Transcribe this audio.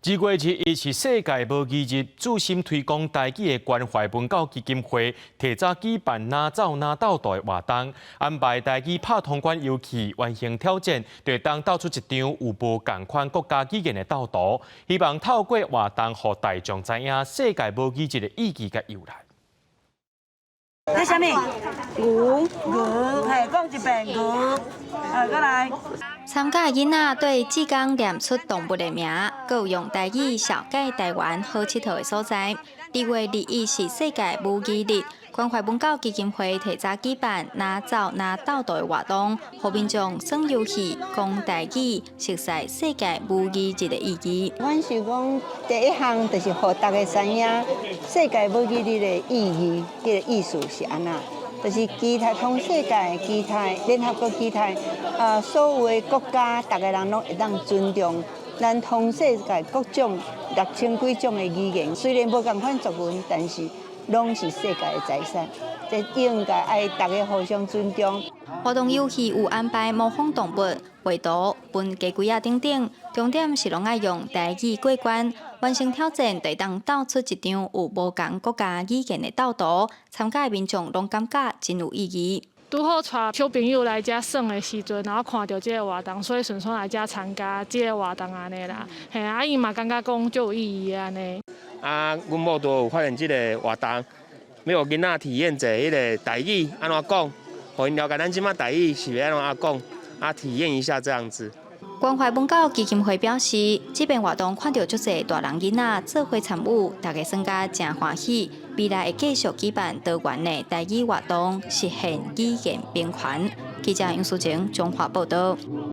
2月21是世界母語日，注心推廣台語的關懷文教基金會提早舉辦哪走哪鬥圖的活動，安排台語拍通關遊戲完成挑戰，就會當鬥出一張有無仝款國家語言的鬥圖。希望透過活動，予大眾知影世界母語日的意義佮由來。這啥物？牛牛，嘿，講一遍牛，啊，閣來。參加的囡仔綴志工念出動物的名，閣有用台語紹介台灣好𨑨迌的所在。2月21是世界母語日，關懷文教基金會提早舉辦哪走哪鬥圖的活動，予民眾耍遊戲、講台語，熟悉世界母語日的意義。阮想講第一項就是予大家知影世界母語日的意義，彼個意思是按怎，就是期待通世界，期待聯合國期待啊，所有的國家，逐个人攏會當尊重咱通世界各種六千幾種的語言，雖然無仝款族群，但是攏是世界的財產，這應該愛逐家互相尊重。活動遊戲有安排模仿動物、畫圖、分雞胿仔等等，重點是攏愛用台語過關，完成挑戰，就會當鬥出一張有無仝國家語言的鬥圖。參加的民眾攏感覺真有意義。拄好帶小朋友來遮耍的時陣，然後看著這个活動，所以順紲來遮參加這个活動按呢啦。嘿啊，𪜶嘛感覺講足有意義按呢。啊，阮某都有發現這个活動，欲予囡仔體驗者彼个台語按怎講，予𪜶了解咱這馬台語是欲按怎講，啊，體驗一下這樣子。關懷文教基金會表示，這遍活動看著足濟大人囡仔做伙參與，大家耍甲誠歡喜。未來會繼續舉辦多元的台語活動，實現語言平權。記者楊淑晴，彰化報導。